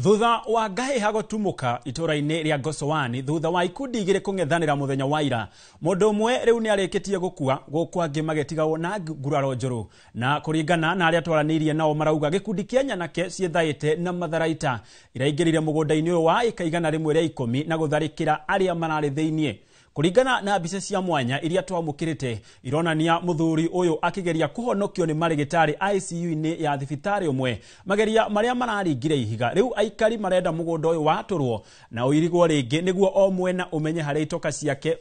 Thutha wa ngahĩha gũtumũka itũra-inĩ rĩa Ngocowani thutha wa ikundi igĩrĩ kũng'ethanĩra mũthenya wa ira, mũndũ ũmwe rĩu nĩ arĩkĩtie gũkua gũkũ angĩ magĩtigwo na nguraro njũru. Na kũringana na arĩa twaranĩirie nao marauga gĩkundi kĩa nyanake ciĩthaĩte na matharaita iraingĩrire mũgũnda-inĩ ũyũ wa ĩka 110 na gũtharĩkĩra arĩa mararĩ thĩiniĩ. Kũringana na mbica cia mwanya iria twamũkĩrĩte ironania mũthuri ũyũ akĩgeria kũhonokio nĩ marĩgĩtarĩ ICU-inĩ ya thibitarĩ ũmwe, mageria marĩa mararingire ihiga. Rĩu aikari marenda mũgũnda ũyũ watũrwo na ũirigwo rĩngĩ nĩguo o mwena ũmenye harĩa itoka ciake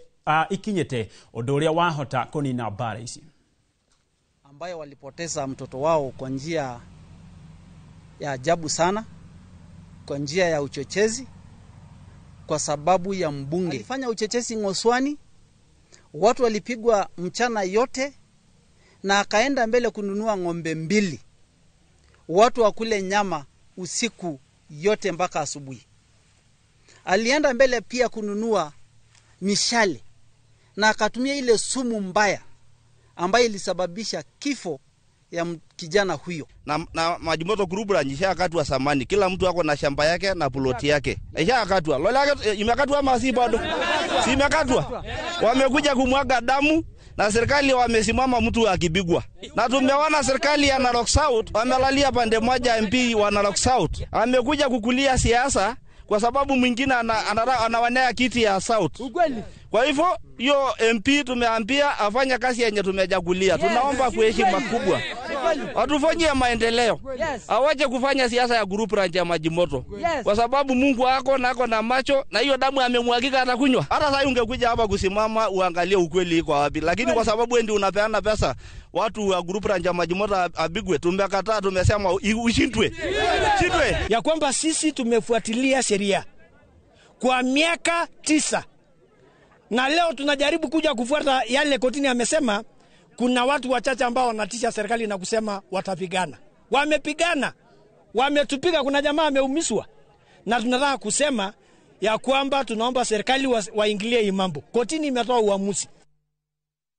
ikinyĩte, ũndũ ũrĩa wahota kũnina mbara ici. Ambayo walipoteza mtoto wao kwa njia ya ajabu sana, kwa njia ya uchochezi, kwa sababu ya mbunge. Alifanya uchochezi Ngoswani, watu walipigwa mchana yote, na akaenda mbele kununua ng'ombe 2, watu wakule nyama usiku yote mpaka asubuhi. Alienda mbele pia kununua mishale na akatumia ile sumu mbaya ambayo ilisababisha kifo ya kijana huyo. Na Majimoto group la ishakatwa samani, kila mtu ako na shamba yake na ploti yake. Ishakatwa. Lola yake imekatwa ama si bado? Si imekatwa. Wamekuja kumwaga damu na serikali wamesimama mtu akipigwa. Na tumeona serikali ya Narok South wamelalia pande moja, MP wa Narok South amekuja kukulia siasa kwa sababu mwingine anawanea kiti ya South. Kwa hivyo hiyo MP tumeambia afanye kazi yenye tumejagulia. Tunaomba kwa heshima kubwa watufanyie maendeleo. Awache kufanya siasa ya group ranch ya Majimoto. Kwa sababu Mungu ako na ako na macho, na hiyo damu amemwagika atakunywa. Hata sasa ungekuja hapa kusimama uangalie ukweli iko wapi. Lakini kwa sababu wewe ndio unapeana pesa watu wa group ranch ya Majimoto abigwe, tumekataa, tumesema ushindwe. Shindwe. Ya kwamba sisi tumefuatilia sheria kwa miaka 9. Na leo tunajaribu kuja kufuata yale kotini amesema. Kuna watu wachache ambao wanatisha serikali na kusema watapigana. Wamepigana, wametupiga, kuna jamaa ameumizwa. Na tunataka kusema ya kwamba tunaomba serikali waingilie hii mambo. Kotini imetoa uamuzi.